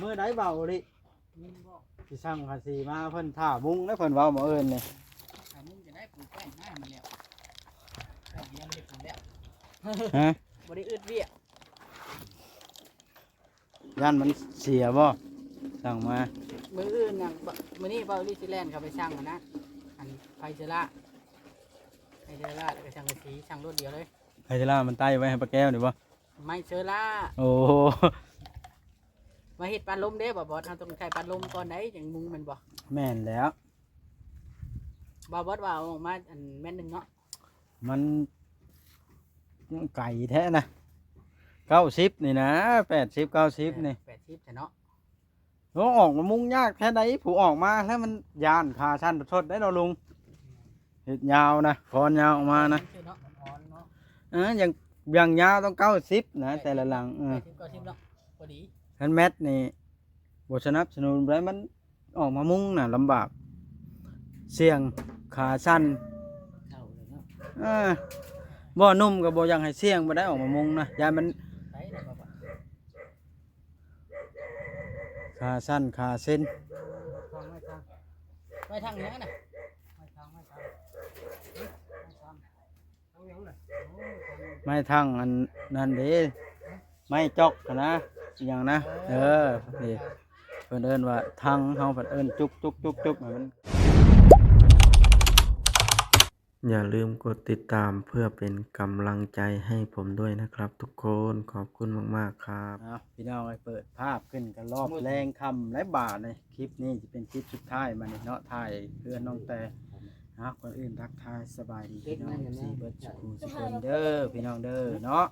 ມື້ໃດເວົ້າອີ່ຫຼີ ຍິນບໍ່? ຊິສັ່ງກະສີມາ ເພິ່ນຖ້າມຸງແລ້ວ ເພິ່ນເວົ້າມື້ອື່ນນີ້. ຖ້າມຸງຈະໄດ້ປູແປ້ງໜ້າມັນແລ້ວ ແປ້ງຍັງບໍ່ໄດ້ປູແລ້ວ. ຮະ? ບໍ່ໄດ້ອຶດວຽກ. ຢ້ານມັນເສຍບໍ່? ສັ່ງມາ. ມື້ອື່ນນະ ມື້ນີ້ເວົ້າອີ່ຫຼີຊິແລ່ນເຂົ້າໄປສັ່ງຫັ້ນນະ ອັນໄຟເຊື້ອລາ ໄຟເຊື້ອລາ ແລ້ວກໍສັງກະສີ ສັ່ງໂລດດຽວເລີຍ. ໄຟເຊື້ອລາມັນໄຕ້ໄວ້ໃຫ້ປ້າແກ້ວນີ້ບໍ່? ໄມ້ເຊື້ອລາ. ໂອ້ ມາເຮັດປັດລົມເດ້ ບ່າວບອດ ເຮົາຕ້ອງໃຊ້ປັດລົມກ່ອນໄດ໋ ຈັ່ງມຸງແມ່ນບໍ່? ແມ່ນແລ້ວ. ບ່າວບອດວ່າເອົາອອກມາອັນແມັດໜຶ່ງເນາະ. ມັນ ມັນໄກແທ້ນະ ເກົ້າສິບນີ້ນະ ແປດສິບ ເກົ້າສິບນີ້ ແປດສິບຊະເນາະ. ໂອ້ ອອກມາມຸງຍາກແທ້ໃດ໋ ຜູ້ອອກມາແລ້ວມັນຢ້ານຂາສັ່ນປະຊົດໄດ໋ເນາະລຸງ. ເຮັດຍາວນະ ຄອນຍາວອອກມານະ. ເອີ ຢ່າງ ຢ່າງຍາວຕ້ອງເກົ້າສິບນະ ແຕ່ລະຫຼັງ. ເອີ ເກົ້າສິບ ເກົ້າສິບເນາະ ພໍດີ. ຄັນແມັດນີ້ບໍ່ສະໜັບສະໜູນໄດ້ ມັນອອກມາມຸງນະລຳບາກ ສ່ຽງຂາສັ່ນ. ເອີ ບໍ່ໜຸ່ມກໍບໍ່ຢາກໃຫ້ສ່ຽງ ບໍ່ໄດ້ອອກມາມຸງນະ ຢ້ານມັນ ຂາສັ້ນຂາເຊັນ. ໄມ້ທາງ ໄມ້ທາງຫຍັງນະ? ໄມ້ທາງ ໄມ້ທາງ ໄມ້ທາງຫຍັງນະ? ໄມ້ທາງອັນນັ້ນເດ້ ໄມ້ຈອກຫັ້ນນະ ອີຫຍັງນະ? ເອີ ນີ້ ເພິ່ນເອີ້ນວ່າທາງ ເຮົາເພິ່ນເອີ້ນຈຸກ ຈຸກ ຈຸກ ຈຸກ ໃຫ້ມັນ อย่าลืมกดติดตามเพื่อเป็นกำลังใจให้ผมด้วยนะครับทุกคน ขอบคุณมากๆ ครับ อ้าว พี่น้องเอ้ย เปิดภาพขึ้นก็รอบแลงค่ำแล้วบาดนี้ คลิปนี้จะเป็นคลิปสุดท้ายมานี่เนาะ ถ่ายเฮือนน้องแต่ อ้าว ก่อนอื่นทักทายสบายดีพี่น้อง เอฟซี เบิดสุขุสุคนเด้อ พี่น้องเด้อเนาะ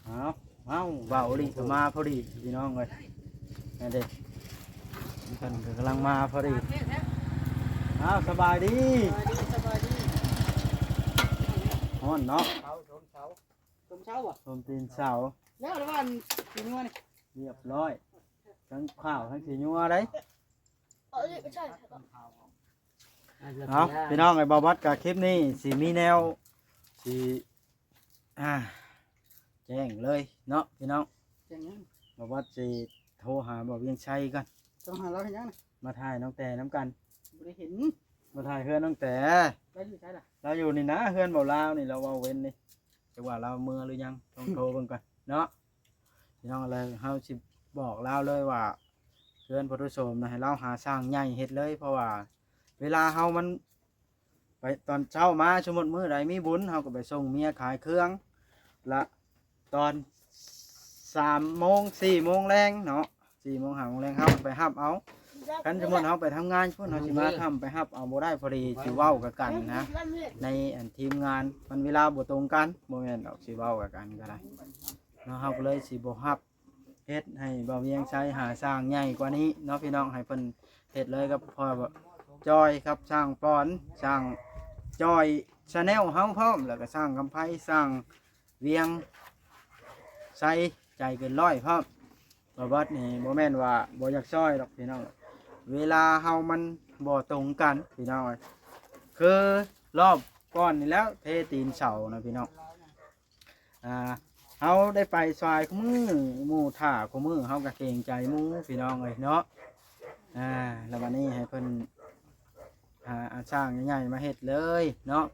อ้าว เอ้า บ่าวลิก็มาพอดีพี่น้องเอ้ย นั่นเด้ เพิ่นก็กำลังมาพอดี อ้าว สบายดี สบายดี สบายดี ฮ้อนเนาะ ต้มเช้าบ่ ต้มตีนเสา แล้วละว่าขี้งัวนี่ เรียบร้อย ทั้งข้าวทั้งขี้งัวได้ เออ ใช่ เอา พี่น้อง ไอ้บ่าวบัดกับคลิปนี้สิมีแนวสิ อ่า แจ้งเลยเนาะพี่น้อง แจ้งหยัง บ่าวบัดสิโทรหาบ่าวเวียงชัยก่อน โทรหาลาวเฮ็ดหยังน่ะ มาถ่ายน้องแต่นำกัน บ่ได้เห็น มาถ่ายเฮือนน้องแต่ ลาวอยู่ไสล่ะ ลาวอยู่นี่นะ เฮือนบ่าวลาวนี่ ลาวเว้าเว้นนี่ จักว่าลาวเมือหรือยัง ต้องโทรเบิ่งก่อนเนาะ พี่น้อง แล้วเฮาสิบอกลาวเลยว่า เฮือนพ่อตุโสมนะ ให้ลาวหาช่างใหญ่เฮ็ดเลย เพราะว่าเวลาเฮามัน ไปตอนเช้ามา สมมุติมื้อใดมีบุญ เฮาก็ไปส่งเมียขายเครื่อง ละตอนสามโมง สี่โมงแลงเนาะ สี่โมง ห้าโมงแลง เฮาไปรับเอา คันสมมุติเฮาไปทำงานพุ้น เฮาสิมาค่ำ ไปรับเอาบ่ได้ พอดีสิเว้ากับกันนะ ในอันทีมงาน มันเวลาบ่ตรงกัน บ่แม่นดอก สิเว้ากับกันก็ได้เนาะ เฮาก็เลยสิบ่รับ เฮ็ดให้บ่าวเวียงชัยหาช่างใหญ่กว่านี้เนาะพี่น้อง ให้เพิ่นเฮ็ดเลยกับพ่อจอยกับช่างปอน ช่างจอย Channel เฮาพร้อม แล้วก็ช่างกำไพ ช่างเวียงชัย ใจเกินร้อยพร้อม บ่าวบัดนี่บ่แม่นว่าบ่อยากช่วยดอกพี่น้อง เวลาเฮามันบ่ตรงกันพี่น้อง คือรอบก่อนนี่แล้วเทตีนเสานะพี่น้อง อ่า เฮาได้ไปซอยคู่มื้อ หมู่ถ่าคู่มื้อ เฮาก็เกรงใจหมู่พี่น้องเอ้ยเนาะ อ่า แล้วบัดนี้ให้เพิ่นหาอาช่างใหญ่ๆมาเฮ็ดเลยเนาะ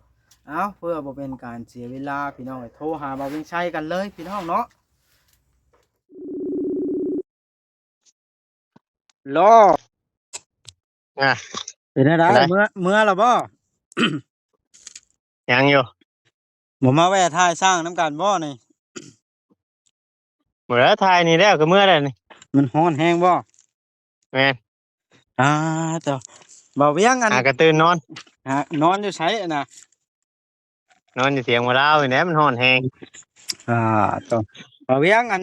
เอ้า เพื่อบ่เป็นการเสียเวลาพี่น้องเอ้ย โทรหาบ่าวเวียงชัยกันเลยพี่น้องเนาะ ลอ อ่ะ เป็นจั่งใด เป็นได เมือ เมือแล้วบ่ ยังอยู่ บ่มาแวะถ่ายช่างนำกันบ่นี่ เมือถ่ายนี่แล้วก็เมือแล้วนี่ มันร้อนแฮงบ่ แม่น อ่า เจ้า บ่าวเวียง อัน หากระตื่นนอน หานอนอยู่ไสอะนะ นอนอยู่เถียงบ่าวลาวนี่แหละ มันร้อนแฮง อ่า ต้อง บ่าวเวียง อัน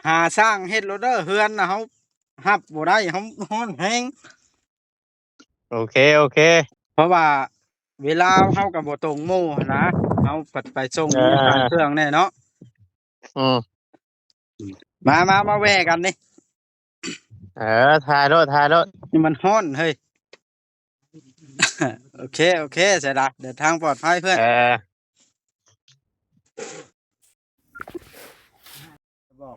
หาช่างเฮ็ดโลดเด้อ เฮือนน่ะ เฮารับบ่ได้ เฮาร้อนแฮง โอเค โอเค เพราะว่าเวลาเฮาก็บ่ตรงหมู่หั้นนะ เฮาผัดไปส่ง เออ เมียขายเครื่องแน่เนาะ อืม มา มา มาแว่กันนี่ เออ ถ่ายโลด ถ่ายโลด นี่มันร้อนเฮ้ย โอเค โอเค เสร็จละ เดินทางปลอดภัยเพื่อน เออ บอก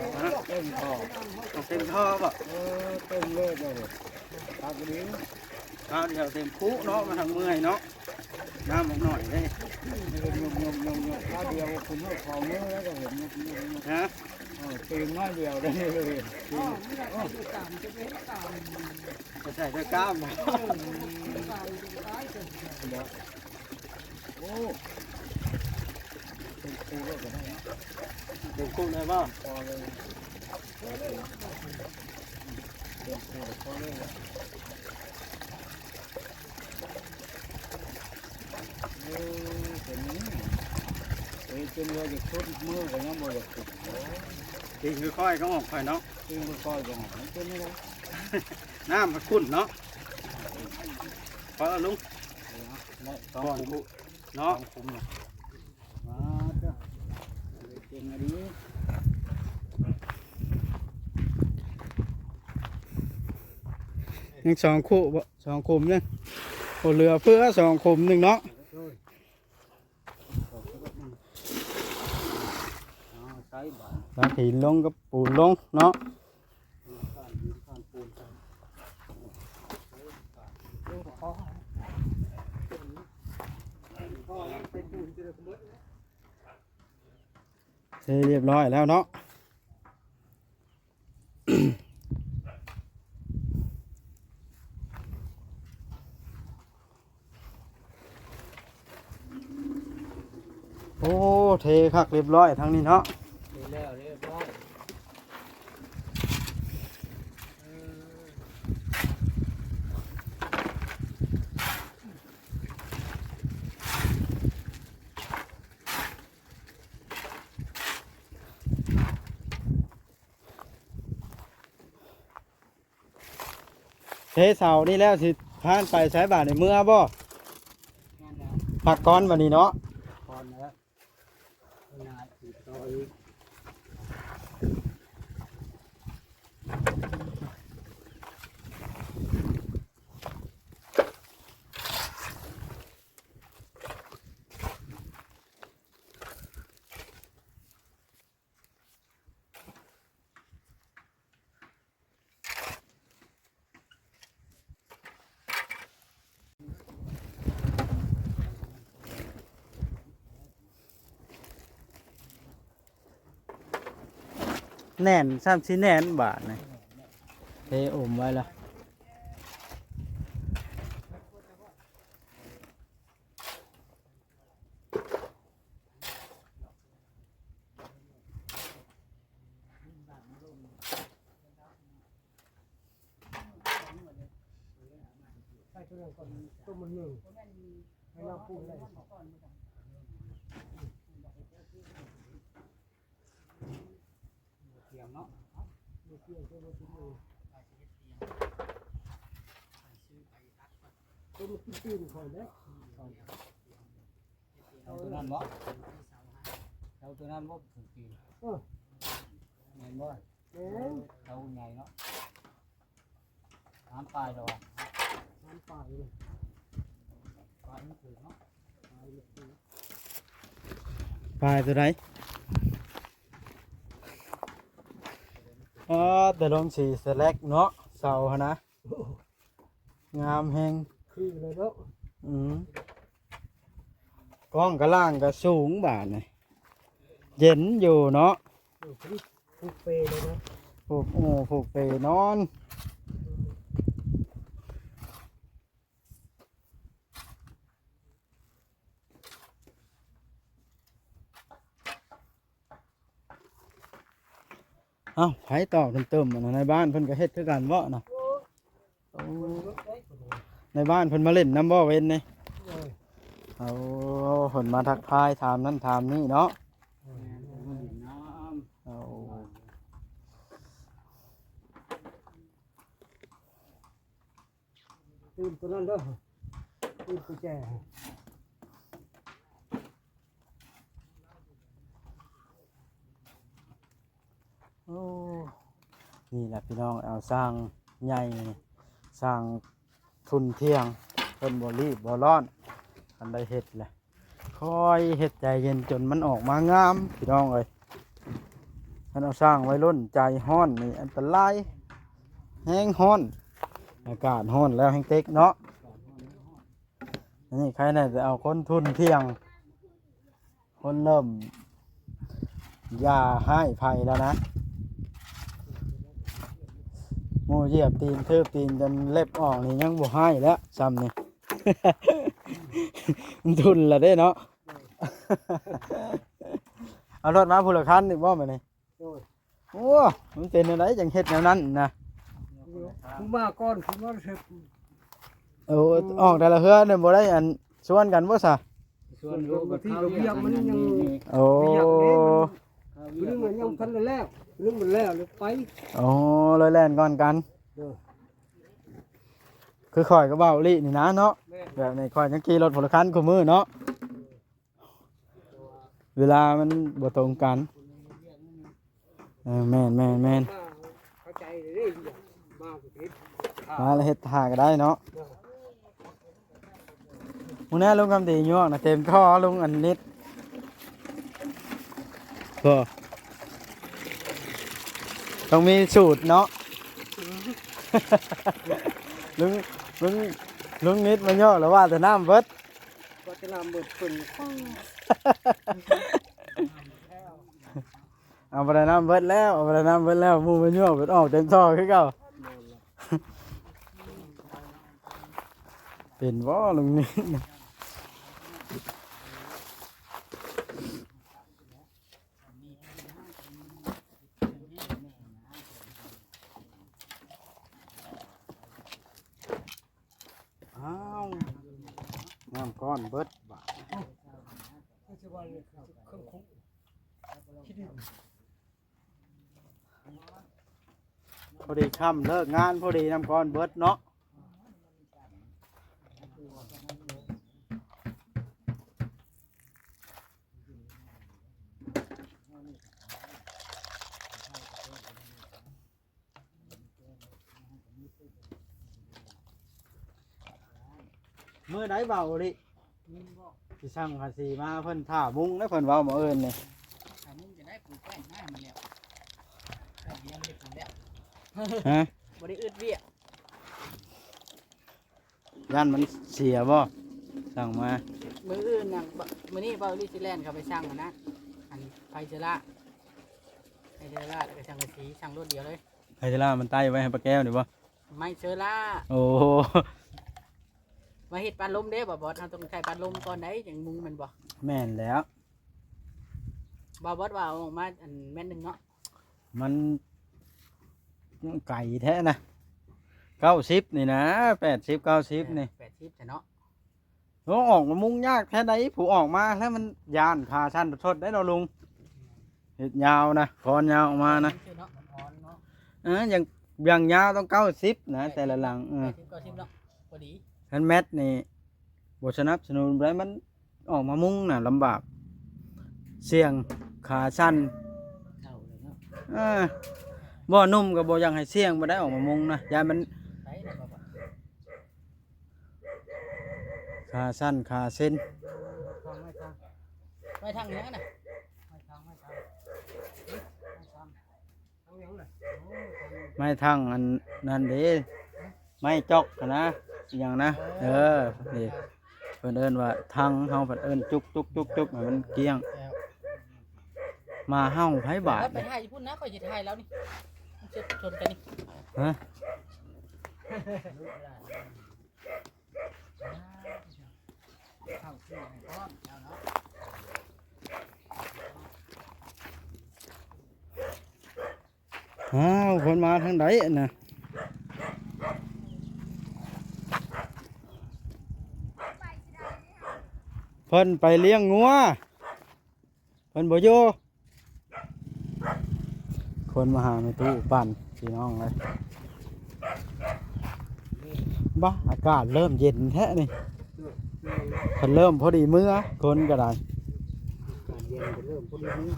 ຮະ? ເຕັມທໍ່ ເຕັມທໍ່ບໍ່? ເອີ ເຕັມເລີຍເຈົ້າ. ຄັກດີ. ຄາວດຽວເຕັມຄຸເນາະ ມາທາງເມື່ອຍເນາະ. ນ້ຳມັນໜ້ອຍເດ້. ຍົກໆໆໆ ຄາວດຽວຂຶ້ນຮອດຂໍ້ມືແລ້ວກໍເຫັນ ຍົກໆໆ ຮະ? ເອີ ຕີນໜ້ອຍດຽວໄດ້ເລີຍ. ກໍໃສ່ແຕ່ກ້າມ. ໂອ້ ເຕັມຄຸເລີຍກໍໄດ້. ເຕັມຄຸໄດ້ບໍ່? ພໍເລີຍ. ເຕັມຄຸພໍເລີຍ. ເອີ ເປັນນີ້ ເອີ ຈົນວ່າຈະສຸດມືກໍຍັງບໍ່ຢາກຂຶ້ນ. ໂອ້ ຕີນຄ່ອຍໆກໍອອກໄປເນາະ. ຕີນຄ່ອຍໆກໍອອກ. ມັນເປັນນີ້ແຫຼະ. ນ້ຳມັນຂຸ້ນເນາະ. ພໍແລ້ວລຸງ. ໄດ້ສອງຂຸ້ມເນາະ. ສອງຂຸ້ມນະ. ມາເດີ ເກັ່ງອີ່ຫຼີ. ຍັງສອງຄຸບໍ່? ສອງຂຸ້ມຍັງ ບໍ່ເຫຼືອເຟືອ ສອງຂຸ້ມໜຶ່ງເນາະ. ຕັກຫີນລົງກັບປູນລົງເນາະ. ເທຮຽບຮ້ອຍແລ້ວເນາະ. ໂອ້ ເທຄັກຮຽບຮ້ອຍທາງນີ້ເນາະ. ເທແລ້ວຮຽບຮ້ອຍ. ເອີ ເທເສົານີ້ແລ້ວ ຊິພາກັນໄປໃສບາດນີ້? ເມືອບໍ່? ແມ່ນແລ້ວ. ພັກກ່ອນບາດນີ້ເນາະ. ພັກກ່ອນແລ້ວ. ແໜ້ນ ຊ້ຳຊິແໜ້ນບາດນີ້. ເທອົມໄວ້ລະ. ໃສ່ຕົວນັ້ນກ່ອນ ຕົວມັນໜຶ່ງ ໃຫ້ລາວປູນໄດ້. ຕຽງເນາະ ຕຽງ ຕົວມັນກິນຕີນຂ້ອຍເດ້. ເອົາຕົວນັ້ນບໍ່? ເອົາຕົວນັ້ນບໍ່? ເອີ ແມ່ນບໍ່? ແມ່ນ. ເອົາໃຫຍ່ເນາະ. ສາມປາຍດອກ ສາມປາຍເລີຍ. ປາຍມັນຖືກເນາະ ປາຍມັນຖືກ. ປາຍຕົວໃດ? ອໍ ແຕ່ລົງສີສະແລັກເນາະ ເສົາຫັ້ນນະ. ງາມແຮງ ຄືເລີຍເນາະ. ອືມ ກ້ອງກະລ່າງກະສູງບາດນີ້ ເຢັນຢູ່ເນາະ. ຜູກເປເລີຍເນາະ ຜູກ ໂອ້ ຜູກເປນອນ. ເອົ້າ ໃຜຕອກຕຶມໆ ອັນນັ້ນ ໃນບ້ານເພິ່ນກໍເຮັດຄືກັນເບາະນະ. ໂອ້ ໃນບ້ານເພິ່ນມາຫຼິ້ນນຳບໍ່ເວັນນີ້? ໂດຍ ເອົາ ເພິ່ນມາທັກທາຍຖາມນັ້ນຖາມນີ້ເນາະ. ໂດຍ ເອົາ ຕື່ມຕົວນັ້ນເດີ ຕື່ມກຸນແຈ. ໂອ້ ນີ້ແຫຼະພີ່ນ້ອງ ເອົາຊ່າງໃຫຍ່ ຊ່າງທຸ່ນທ່ຽງ ເພິ່ນບໍ່ລີບບໍ່ຮ້ອນ ຄັນໄດ້ເຮັດແຫຼະ ຄ່ອຍເຮັດໃຈເຢັນຈົນມັນອອກມາງາມພີ່ນ້ອງເອີຍ. ຄັນເອົາຊ່າງໄວລຸ້ນໃຈຮ້ອນນີ້ອັນຕະລາຍ ແຮງຮ້ອນ ອາກາດຮ້ອນແລ້ວແຮງເຕັກເນາະ. ອັນນີ້ໃຄແນ່ແຕ່ເອົາຄົນທຸ່ນທ່ຽງ ຄົນເລີ່ມຢ່າຮ້າຍໃຜແລ້ວນະ ໝູ່ຢຽບຕີນ ຖືບຕີນຈົນເລັບອອກນີ້ຍັງບໍ່ຮ້າຍແລ້ວ ຊ່ຳນີ້ ມັນທຸ່ນລະເດ້ເນາະ. ເອົາລົດມາຜູ້ລະຄັນອີກບໍ່ບາດນີ້? ໂດຍ ໂອ້ ມັນເປັນແນວໃດຈັ່ງເຮັດແນວນັ້ນນະ? ຜູ້ມາກ່ອນ ຜູ້ມາເສດ. ໂອ້ ອອກແຕ່ລະເຮືອນີ້ບໍ່ໄດ້ອັນຊວນກັນບໍ່ຊະ? ຊວນຢູ່ ບາງທີກໍວຽກມັນຍັງ ໂອ້ ວຽກນີ້ມັນ ຜູ້ໜຶ່ງຍັງບໍ່ທັນໄດ້ແລ້ວ ຜູ້ໜຶ່ງມັນແລ້ວແລ້ວໄປ. ໂອ້ ເລີຍແລ່ນກ່ອນກັນ. ໂດຍ ຄືຂ້ອຍກັບເບົາລີ້ນີ້ນະເນາະ ແມ່ນ ແບບນີ້ຂ້ອຍຍັງຂີ່ລົດຜູ້ລະຄັນຄູ່ມື້ເນາະ. ເວລາມັນບໍ່ຕົງກັນ. ເອີ ແມ່ນໆໆ ເຂົ້າໃຈເດ້ ມາກໍຜິດ ມາແລ້ວເຮັດທ່າກໍໄດ້ເນາະ. ມື້ໜ້າລຸງຄຳດີຍວກນະ ເຕັມທໍ່ລຸງອັນນິດ ບໍ່ ຕ້ອງມີສູດເນາະ. ລຸງ ລຸງ ລຸງນິດມາຍວກແລ້ວວ່າແຕ່ນ້ຳເບິດ ວ່າແຕ່ນ້ຳເບິດເພິ່ນ ເອົາບໍ່ໄດ້ນ້ຳເບິດແລ້ວ ເອົາບໍ່ໄດ້ນ້ຳເບິດແລ້ວ ໝູ່ມາຍວກເພິ່ນອອກເຕັມທໍ່ຄືເກົ່າ. ແມ່ນລະ ເປັນບໍ່ລຸງນີ້? ອ້າວ ນ້ຳກ້ອນເບິດບາດ. ພໍດີຄ່ຳເລີກງານ ພໍດີນ້ຳກ້ອນເບິດເນາະ. ມື້ໃດເວົ້າອີ່ຫຼີ ຊິສັ່ງພາສີມາ ເພິ່ນຖ້າມຸງເດ້ ເພິ່ນເວົ້າມື້ອື່ນນີ້. ຖ້າມຸງຈະໄດ້ປູແປ້ງໃຫ້ມັນແລ້ວ ແປ້ງຍັງໄດ້ປູແລ້ວ ຮະ ບໍ່ໄດ້ອຶດວຽກ. ຢ້ານມັນເສຍບໍ່? ສັ່ງມາ ມື້ອື່ນນະ ມື້ນີ້ເວົ້າອີ່ຫຼີຊິແລ່ນເຂົ້າໄປສັ່ງຫັ້ນນະ ອັນໄພເຊື້ອລາ ໄພເຊື້ອລາ ແລ້ວກໍສັງກະສີ ສັ່ງໂລດດຽວເລີຍ. ໄພເຊື້ອລາມັນໄຕ້ໄວ້ໃຫ້ປ້າແກ້ວນີ້ບໍ່? ໄມ້ເຊື້ອລາ. ໂອ້ ມາເຮັດປັດລົມເດ້ ບ່າວບອດ ເຮົາຕ້ອງໃຊ້ປັດລົມກ່ອນໃດ ຈັ່ງມຸງແມ່ນບໍ່? ແມ່ນແລ້ວ ບ່າວບອດວ່າເອົາອອກມາອັນແມັດໜຶ່ງເນາະ. ມັນໄກແທ້ນະ ເກົ້າສິບນີ້ນະ ແປດສິບ ເກົ້າສິບນີ້ ແປດສິບຊະເນາະ. ໂອ້ ອອກມາມຸງຍາກແທ້ໃດ ຜູ້ອອກມາແລ້ວມັນຢ້ານຂາສັ້ນປະຊົດໄດ໋ເນາະລຸງ. ເຮັດຍາວນະ ຄອນຍາວອອກມານະ ເນາະ ເອີ ຢ່າງ ຢ່າງຍາວຕ້ອງເກົ້າສິບນະ ແຕ່ລະຫຼັງ ເອີ ແປດສິບ ເກົ້າສິບເນາະ ພໍດີ. ຄັນແມັດນີ້ບໍ່ສະໜັບສະໜູນໄດ້ ມັນອອກມາມຸງນະລຳບາກ ສ່ຽງຂາສັ້ນ ເຖົ້າແລ້ວເນາະ ເອີ ບໍ່ໜຸ່ມກໍບໍ່ຢາກໃຫ້ສ່ຽງປານໃດ ອອກມາມຸງນະ ຢ້ານມັນ ໄປແລ້ວບໍ່ ຂາສັ້ນຂາເສັ້ນ ໄມ້ທາງ ໄມ້ທາງຫຍັງນະ ໄມ້ທາງ ໄມ້ທາງ ໄມ້ທາງຫຍັງນະ ໄມ້ທາງອັນນັ້ນເດ້ ໄມ້ຈອກຫັ້ນນະ ອີຫຍັງນະ ເອີ ເອີ ນີ້ ເພິ່ນເອີ້ນວ່າທັງ ເຮົາເພິ່ນເອີ້ນຈຸກໆໆ ໃຫ້ມັນກ້ຽງ ແລ້ວ ໝາເຫົ່າໃຜບາດ ແລ້ວໄປຖ່າຍຢູ່ພຸ້ນນະ ຂ້ອຍຊິຖ່າຍລາວນີ້ ມັນຊິຊົນກັນນີ້ ຮະ. ອ້າວ ເພິ່ນມາທາງໃດຫັ້ນນະ? ເພິ່ນໄປລ້ຽງງົວ ເພິ່ນບໍ່ຢູ່. ຄົນມາຫາແມ່ຕູ້ປັ່ນ ພີ່ນ້ອງເອີຍ. ບ້າ ອາກາດເລີ່ມເຢັນແທ້ນີ້. ເພິ່ນເລີ່ມພໍດີເມືອ ຄົນກໍໄດ້. ອາກາດເຢັນກໍເລີ່ມພໍດີເມືອ.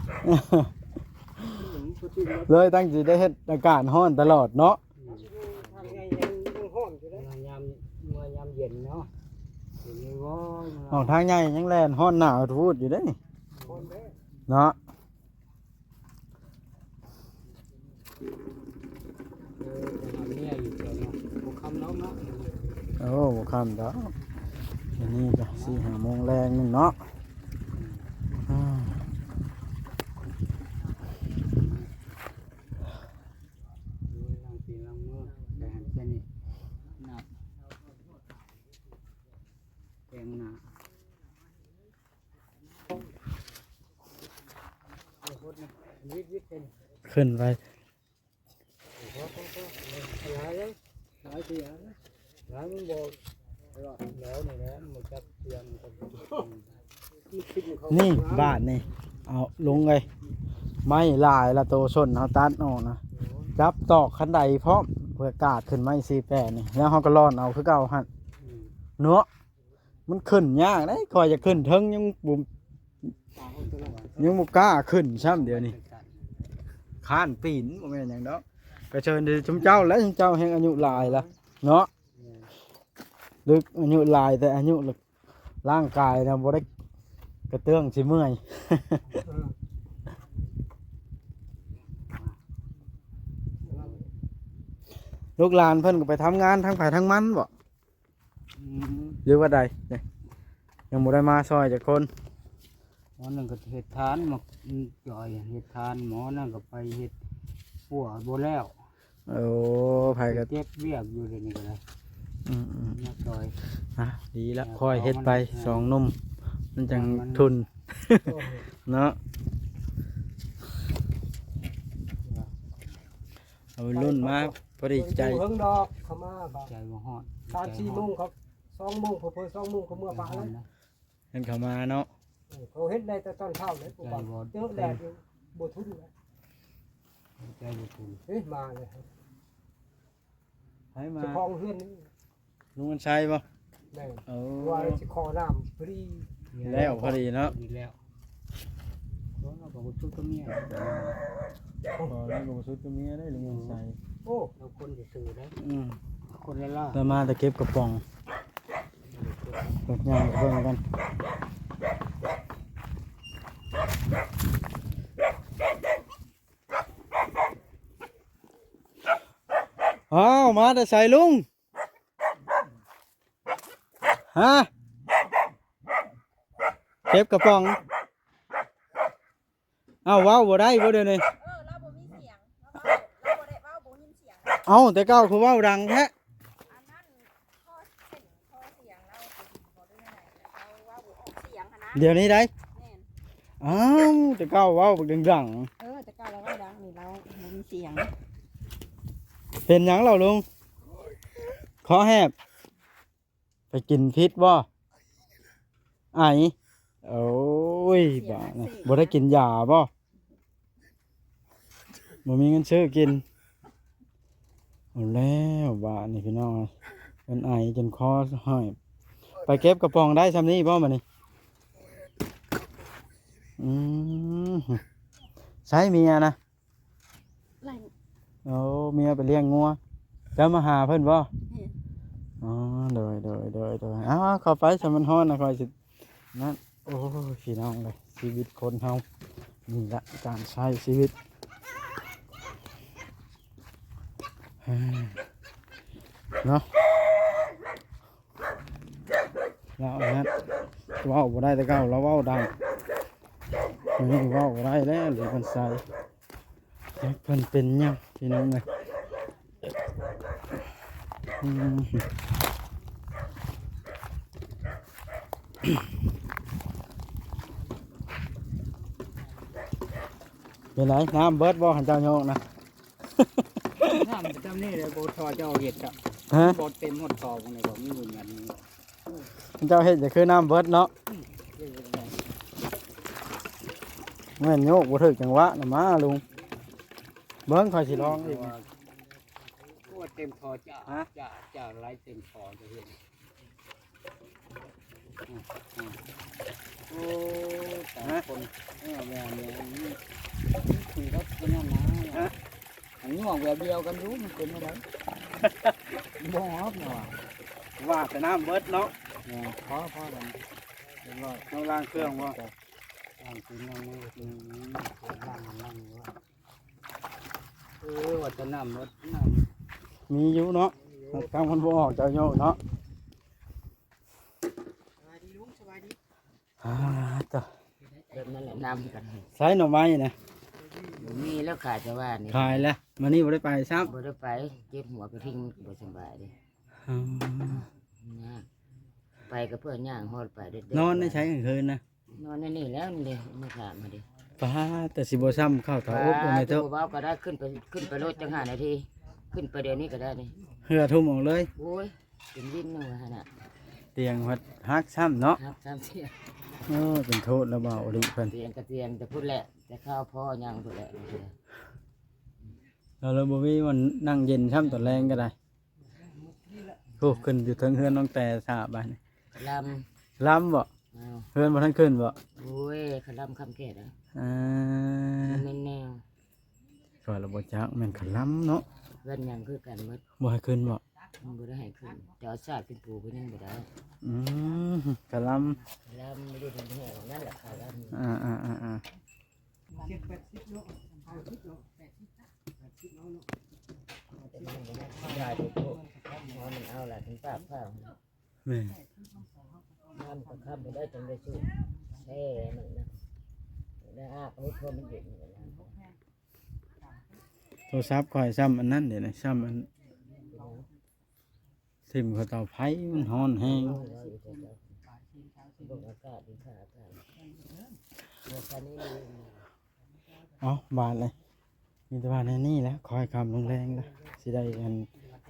ເລີຍຕັ້ງຊິໄດ້ເຮັດອາກາດຮ້ອນຕະຫຼອດເນາະ. ອືມ ທາງໃຫຍ່ຍັງຮ້ອນຢູ່ເດ້. ຍາມ ເມື່ອຍາມເຢັນເນາະ. ເຫັນຢູ່ບໍ່? ອອກທາງໃຫຍ່ຍັງແລ່ນຮ້ອນໜາວທູດຢູ່ເດ້ນີ້. ຮ້ອນເດ້. ເນາະ. ເອີ ໄປຫາເມຍຢູ່ແຖວນັ້ນ ບໍ່ຄ່ຳດອກເນາະ. ໂອ້ ບໍ່ຄ່ຳດອກ. ອັນນີ້ກໍສີ່ຫ້າໂມງແລງໜຶ່ງເນາະ. ອືມ ອືມ ໂອ້ຍ ລ້າງຕີນລ້າງມື ແຕ່ງແຕ່ນີ້ ໜ້າ ແຕ່ງໜ້າ. ຂຶ້ນໄປ ຫຼາຍເດ້ ຫຼາຍເທື່ອນະ ຫຼາຍມັນບໍ່ລອດແລ້ວນີ້ແຫຼະ ມັນຈັກເທື່ອນກັນ. ນີ້ບາດນີ້ ເອົາລົງເລີຍ ໄມ້ຫຼາຍລະ ໂຕສົ້ນເຮົາຕັດອອກນະ ຈັບຕອກຄັນໄດພ້ອມ ເພື່ອກາດຂຶ້ນໄມ້ສີ່ແປດນີ້ ແລ້ວເຮົາກໍລ່ອນເອົາຄືເກົ່າຫັ້ນ. ອືມ ເນາະ. ມັນຂຶ້ນຍາກເດ້ ຂ້ອຍຢາກຂຶ້ນເທິງຍັງບໍ່ ຍັງບໍ່ກ້າຂຶ້ນຊ້ຳ ດຽວນີ້ຄ້ານປີນ ບໍ່ແມ່ນຫຍັງດອກ. ກະເຊີນທີ່ຊຸມເຈົ້າແຫຼະ ຊຸມເຈົ້າແຮ່ງອາຍຸຫຼາຍລະເນາະ. ແມ່ນ ຫຼືອາຍຸຫຼາຍ ແຕ່ອາຍຸ ລະ ຮ່າງກາຍນະບໍ່ໄດ້ກະເຕື້ອງຊິເມື່ອຍ. ເອີ ລູກຫຼານເພິ່ນກໍໄປທຳງານທາງໃຜທາງມັນບໍ? ອືມ ຫຼືວ່າໃດ? ຍັງບໍ່ໄດ້ມາຊ່ອຍຈັກຄົນ. ໝໍໜຶ່ງກໍເຮັດທານ ໝໍຈ່ອຍເຮັດທານ ໝໍນັ້ນກໍໄປເຮັດປົວບໍ່ແລ້ວ. ໂອ້ ໃຜກໍເກັບວຽກຢູ່ດຽວນີ້ກໍໄດ້. ອືມໆ ມາຊ່ອຍ. ອ່ະ ດີລະ ຄ່ອຍເຮັດໄປ ສອງໜຸ່ມ ມັນຈັ່ງທຶນເນາະ. ເອົາລຸ້ນມາ ພໍດີໃຈ ເພິ່ນຢູ່ເທິງດອກ ເຂົາມາ ໃຈບໍ່ຮອດ ສາມສີ່ໂມງ ເຂົາ ສອງໂມງ ເຜີ່ອໆ ສອງໂມງ ເຂົາເມືອປະແລ້ວ. ເພິ່ນເຂົ້າມາເນາະ. ເອີ ເຂົາເຮັດໄດ້ແຕ່ຕອນເຊົ້າເລີຍ ໃຈບໍ່ ເຈີແດດຢູ່ ບໍ່ທຸນເລີຍ ໃຈບໍ່ທຸນ. ເອີ ມາເລີຍ ໃຜມາ? ເຈົ້າຂອງເຮືອນນີ້ ລຸງອັນໄຊບໍ? ແມ່ນ. ໂອ້ ວ່າຊິຂໍນ້ຳພໍດີ ແລ້ວພໍດີເນາະ ພໍດີແລ້ວ. ໂອ້ ເຮົາກໍບໍ່ສຸດກັບເມຍ ບໍ່ ເຮົາກໍບໍ່ສຸດກັບເມຍໄດ໋ ລຸງອັນໄຊ. ໂອ້ ເຮົາຄົນຊື່ໆໄດ໋. ອືມ ຄົນລາວໆ ລາວມາແຕ່ເກັບກະປ໋ອງ. ເບິ່ງ ຍ່າງໄປເບິ່ງກັນ. ອ້າວ ມາແຕ່ໃສລຸງ? ຮະ? ເກັບກະປ໋ອງ. ອ້າວ ເວົ້າບໍ່ໄດ້ບໍ່ດຽວນີ້? ເອີ ລາວບໍ່ມີສຽງ ລາວເວົ້າ ລາວບໍ່ໄດ້ເວົ້າ ບໍ່ຍິນສຽງ. ເອົ້າ ແຕ່ເກົ່າຄືເວົ້າດັງແທ້? ອັນນັ້ນ ພໍເສັ້ນພໍສຽງລາວບໍ່ດີບໍ່ ຫຼືແນວໃດ ລາວເວົ້າບໍ່ອອກສຽງຫັ້ນນະ. ດຽວນີ້ໃດ໋? ແມ່ນ. ອ້າວ ແຕ່ເກົ່າເວົ້າບັກດັງໆ. ເອີ ແຕ່ເກົ່າລາວເວົ້າດັງ ນີ້ລາວບໍ່ມີສຽງ. ເປັນຫຍັງລາວລຸງ? ຄໍແຫບ. ໄປກິນພິດບໍ່? ໄອ. ໂອ້ຍ ບາດນີ້ ບໍ່ໄດ້ກິນຢາບໍ່? ບໍ່ມີເງິນຊື້ກິນ. ເອົາແລ້ວບາດນີ້ພີ່ນ້ອງ ເພິ່ນໄອຈົນຄໍແຫບ. ໄປເກັບກະປ໋ອງໄດ້ຊ່ຳນີ້ບໍ່ບາດນີ້? ອືມ ໃສເມຍນະ? ໄລ່ ໂອ້ ເມຍໄປລ້ຽງງົວ. ເຈົ້າມາຫາເພິ່ນບໍ່? ແມ່ນ. ອໍ ໂດຍ ໂດຍ ໂດຍ ໂດຍ. ອ້າວ ເຂົ້າໄປຊະ ມັນຮ້ອນນະ ຂ້ອຍຊິນັ້ນ. ໂອ້ຍ ພີ່ນ້ອງເອີຍ ຊີວິດຄົນເຮົາ ນີ້ລະການໃຊ້ຊີວິດ ເນາະ. ລາວນັ້ນເວົ້າບໍ່ໄດ້ແຕ່ເກົ່າ ລາວເວົ້າດັງ. ດຽວນີ້ເວົ້າບໍ່ໄດ້ແລ້ວ ຫຼືມັນໃສ ຈັກເພິ່ນເປັນຫຍັງພີ່ນ້ອງເອີຍ. ອືມ ເປັນໄດ ນ້ຳເບິດບໍ່ ຄັນເຈົ້າໂຍກນະ? ນ້ຳປະຈຳນີ້ແຫຼະ ບໍ່ທໍ່ເຈົ້າເຮັດ ຮະ? ບໍ່ເຕັມຮອດທໍ່ພວກນີ້ ບໍ່ມີເງິນ. ເຈົ້າເຮັດຈະຄືນ້ຳເບິດເນາະ. ອືມ ເຮັດ ແມ່ນໂຍກບໍ່ຖືກຈັງຫວະນະ ມາລຸງ ເບິ່ງຂ້ອຍຊິລອງອີກ. ໂອ້ ເຕັມທໍ່ ຈ້າ ຮະ? ຈ້າ ຈ້າ ໄຫຼເຕັມທໍ່ ຈະເຫັນ. ອືມ ອືມ ໂອ້ ຕາຍ ຮະ? ຄົນ ເອີ ແມ່ນໆ ນີ້ ນີ້ຄືເຂົາເປັນນັ້ນນະ ຮະ? ອັນນີ້ຫວາງແວວດຽວກັນຢູ່ ມັນເປັນແນວໃດ? ບໍ່ອອກເນາະ ວ່າແຕ່ນ້ຳເບິດເນາະ. ແມ່ນ ພໍ ພໍແລ້ວ ຮຽບຮ້ອຍ. ເຮົາລ້າງເຄື່ອງບໍ່? ລ້າງຕີນ ລ້າງມື. ອືມ ລ້າງ ລ້າງ ເອີ ວ່າແຕ່ນ້ຳເບິດ ນ້ຳ ມີຢູ່ເນາະ ມີຢູ່ ທາງມັນບໍ່ອອກ ເຈົ້າໂຍກເນາະ. ສະບາຍດີລຸງ ສະບາຍດີ. ອ່າ ເຈົ້າ ແບບນັ້ນແຫຼະ ນ້ຳຄືກັນ. ໃສໜໍ່ໄມ້ນະ? ບໍ່ມີແລ້ວ ຂາຍແຕ່ວ່ານີ້ ຂາຍແລ້ວ. ມື້ນີ້ບໍ່ໄດ້ໄປຊ້ຳ? ບໍ່ໄດ້ໄປ ເຈັບຫົວກະທິ່ງ ມັນບໍ່ສະບາຍເດ້. ອືມ ຍາກ ໄປກໍເພື່ອຍ່າງຮອດໄປເດ້. ນອນໃນໃສກາງຄືນນະ? ນອນໃນນີ້ແຫຼະ ນີ້ເດ້ ມາຖາມມາເດ້. ປ້າ ແຕ່ຊິບໍ່ຊ້ຳເຂົ້າເຕົາອົບ ບໍ່ແມ່ນເຕີ. ບໍ່ເວົ້າກໍໄດ້ ຂຶ້ນໄປ ຂຶ້ນໄປໂລດຈັກຫ້ານາທີ ຂຶ້ນໄປດຽວນີ້ກໍໄດ້ນີ້. ເຫື່ອທຸ່ມອອກເລີຍ. ໂອ້ຍ ເປັນວິນເນາະຫັ້ນນະ ຕຽງພັດຫັກຊ້ຳເນາະ ຫັກຊ້ຳເສຍ. ໂອ້ ເປັນໂທດລະບ່າວອີ່ຫຼີເພິ່ນ ຕຽງກະຕຽງແຕ່ພຸ້ນແຫຼະ ແຕ່ຄາວພໍຍ່າງພຸ້ນແຫຼະ. ລາວເລີຍບໍ່ມີບ່ອນນັ່ງເຢັນຊ້ຳ ຕອນແລງກໍໄດ້. ໂອ້ ຂຶ້ນຢູ່ເທິງເຮືອນນ້ອງແຕ່ສາບາດນີ້ ລຳ ລຳບໍ່? ອ້າວ ເຮືອນບໍ່ທັນຂຶ້ນບໍ່? ໂອ້ຍ ຂະລຳຄຳແກ່ດ. ອ່າ ມັນແມ່ນແນວ ຂ້ອຍລະບໍ່ຈັກ ແມ່ນຂະລຳເນາະ. ເຮືອນຫຍັງຄືກັນໝົດ ບໍ່ໃຫ້ຂຶ້ນບໍ່? ມັນບໍ່ໄດ້ໃຫ້ຂຶ້ນ ຈະເອົາຊາກຂຶ້ນປູກໍຍັງບໍ່ໄດ້. ອືມ ຂະລຳ ຂະລຳຢູ່ໃນແຫ່ງນັ້ນແຫຼະ ຂະລຳ. ອ່າໆໆໆ ເຈັດແປດສິບເນາະ ເກົ້າສິບເນາະ ແປດສິບເນາະ ແປດສິບເນາະ ຢາຢູ່ໂພດ ມັນເອົາລະເປັນປາກເຂົາ. ແມ່ນ ງາມກໍຄ້ຳບໍ່ໄດ້ ຈັ່ງໄດ້ສູ້ແທ້ນັ້ນນະ ໄດ້ອາກເຮັດພໍມັນເຢັນ. ໂທລະສັບຂ້ອຍຊ້ຳອັນນັ້ນເດ ຊ້ຳອັນ ຖິ້ມເຂົ້າເຕົາໄຟ ມັນຮ້ອນແຮງ. ເບິ່ງອາກາດດີຄ່າ ອາກາດ ບໍ່ຄັນນີ້. ເອົາ ບາດເລີຍ ມີແຕ່ວ່າແນວນີ້ແຫຼະ ຄ່ອຍຄ່ຳລົງແລງລະ ຊິໄດ້ອັນ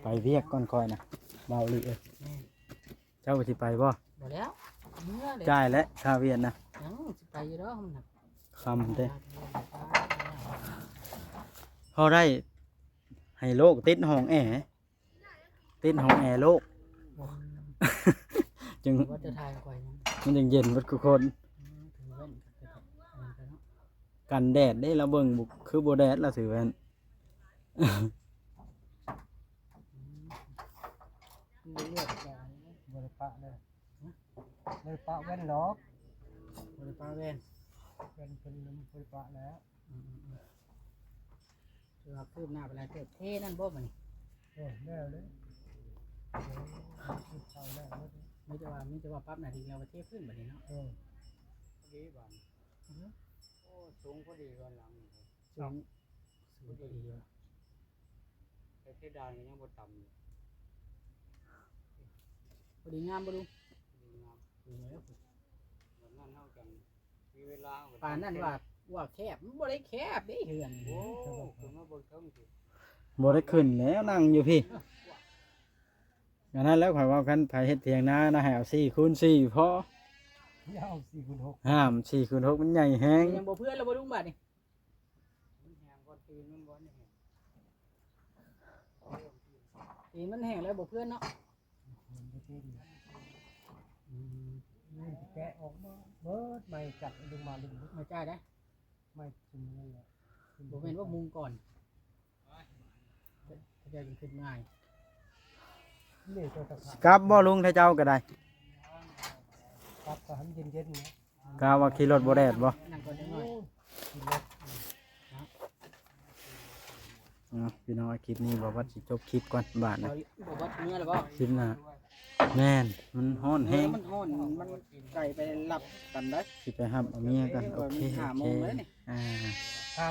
ໄປວຽກກ່ອນຂ້ອຍນະ ບ່າວອີ່ຫຼີເອີຍ. ແມ່ນ ເຈົ້າຊິໄປບໍ່? ບໍ່ແລ້ວ ເມືອເລີຍ ຈ່າຍແຫຼະ ຄ່າວຽກນະ. ຍັງຊິໄປຢູ່ດອກ ມັນນະ ຄ່ຳເດ້. ພໍໄດ້ໃຫ້ໂລກຕິດຫ້ອງແອ ຕິດຫ້ອງແອໂລກ ໂອ້ຍ ຈຶ່ງ ວ່າຈະຖ່າຍຂ້ອຍຍັງ ມັນຈຶ່ງເຢັນເບິດທຸກຄົນ. ອືມ ຖືແວ່ນກັນເນາະ ກັນແດດເດ້ ລາວເບິ່ງບໍ່ຄືບໍ່ແດດ ລາວຖືແວ່ນ. ອືມ ມັນບໍ່ເລືອກ ບໍ່ໄດ້ປະເລີຍ ຮະ? ບໍ່ໄດ້ປະແວ່ນດອກ ບໍ່ໄດ້ປະແວ່ນ ແວ່ນເພິ່ນບໍ່ໄດ້ປະແລ້ວ. ອືມໆ ຖືວ່າຄືບໜ້າໄປຫຼາຍເຕີບ ເທນັ້ນບໍ່ບັດນີ້? ເອີ ແລ້ວເດ້ ເອີ ເຂົ້າແລ້ວໝົດ ມີແຕ່ວ່າ ມີແຕ່ວ່າປັບໜ້າດິນແລ້ວກໍເທພື້ນບັດນີ້ເນາະ. ເອີ ພໍດີບາດນີ້ ອືຮຶ ໂອ້ ສູງພໍດີກ່ອນຫຼັງນີ້ ສູງ ສູງພໍດີຢູ່ ແຕ່ເພດານກໍຍັງບໍ່ຕ່ຳຢູ່ ພໍດີງາມບໍ່ລຸງ? ພໍດີງາມ ເອີ ແບບນັ້ນເຮົາຈັ່ງ ມີເວລາ ປານນັ້ນວ່າ ວ່າແຄບ ມັນບໍ່ໄດ້ແຄບເດ້ເຮືອນ. ໂອ້ ຂຶ້ນມາເບິ່ງເທິງຊິ ບໍ່ໄດ້ຂຶ້ນແລ້ວ ນັ່ງຢູ່ພີ້. ອັນນັ້ນແຫຼະ ຂ້ອຍເວົ້າ ຄັນໃຜເຮັດຖຽງນານະ ໃຫ້ເອົາສີ່ຄູນສີ່ພໍ ຢ່າເອົາສີ່ຄູນຫົກ ຫ້າມສີ່ຄູນຫົກ ມັນໃຫຍ່ແຮງ. ຍັງບໍ່ເພື່ອນແລ້ວບໍ່ລຸງບາດນີ້? ມັນແຮງກ່ອນ ຕີນມັນບໍ່ແຮງ ຕີນມັນແຮງແລ້ວບໍ່ເພື່ອນເນາະ. ອືມ ແກະອອກມາເບິດ ໄມ້ຈັບລົງມາ ລົງມາຈ່າຍໄດ້ ໄມ້ຈຸ່ມນັ້ນແຫຼະ ບໍ່ແມ່ນວ່າມຸງກ່ອນ ເຂົາເຈົ້າຈຶ່ງຂຶ້ນງ່າຍ. ນີ້ຕົວຕະຂາ ຊິກັບບໍ່ລຸງ ຖ້າເຈົ້າກໍໄດ້ ກັບກໍໃຫ້ມັນເຢັນໆ ນະ. ກະວ່າຂີ່ລົດບໍ່ແດດບໍ່? ນັ່ງກ່ອນຈັກໜ້ອຍ ໂອ້ຍ ຂີ່ລົດ ເນາະ ພີ່ນ້ອງ ຄລິບນີ້ບໍ່ວ່າຊິຈົບຄລິບກ່ອນບາດນະ ບໍ່ວ່າເມື່ອແລ້ວບໍ່? ຄລິບໜ້າ ແມ່ນ ມັນຮ້ອນແຮງ ເອີ ມັນຮ້ອນ ມັນໄກໄປຮັບກັນໄດ໋ ຊິໄປຮັບເອົາເມຍກັນ. ໂອເຄ ໂອເຄ ອ່າ